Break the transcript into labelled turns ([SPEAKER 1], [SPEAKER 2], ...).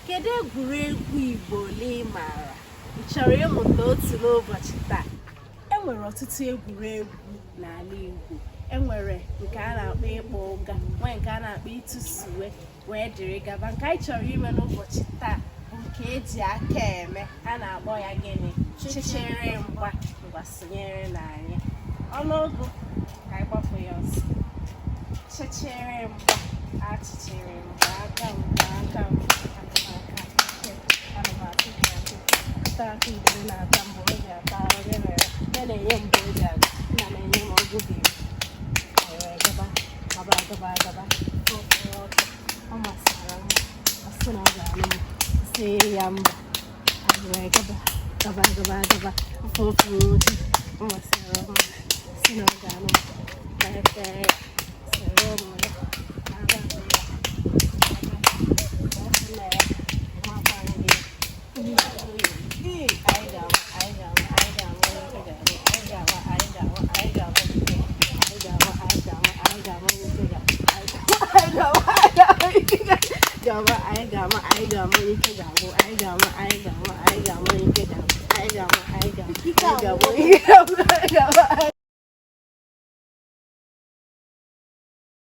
[SPEAKER 1] Kedu egwuregwu Igbo ole ị maara? Ị chọrọ ịmụta otu n'ụbọchị taa? E nwere ọtụtụ egwuregwu n'ala Igbo. E nwere nke a na-akpọ ịkpọ ụga, nwee nke a na-akpọ ịtụ suwe, wee dịrị gaba. Nke anyị chọrọ ime n'ụbọchị taa bụ nke eji aka eme. A na-akpọ ya gịnị? Chịchịrị mgba. Ngwa, sonyerenụ anyị. Ọnụọgụ ka anyị gbapụ ya ọsọ. Chịchịrị mgba, achịchịrị mgba, aka mgba, aka mgba, aka m aka, ana m atụ atụ ata aka udele na-ata mbụ o ji ata onye mere nne na-enye mbụ o ji aga nna na-enye m ọgụ bụ iri. Wee gaba gaba gaba gaba ọtọ ọ masara m, ọ sị na ọ ga-alụ m, sị ya mba. Anyị wee gaba gaba gaba gaba ofe ofe nwoke ọ masara m, sị na ọ ga-alụ m, fee ya soro ụmụ ya aga ya nna ya makwa ndị anyị ga-ama anyị ga-ama anyị ga-ama nwoke ga-alụ anyị ga-ama anyị ga-ama anyị ga-ama anyị ga-ama anyị ga-ama anyị ga-ama nwoke ga anyị ga-ama anyị ga-ama anyị ga-ama ike ga-agwụ anyị ga-ama anyị ga-ama anyị ga-ama ike ga-agwụ anyị ga-ama anyị ga-ama anyị ga-ama ike ga-agwụ anyị ga-ama.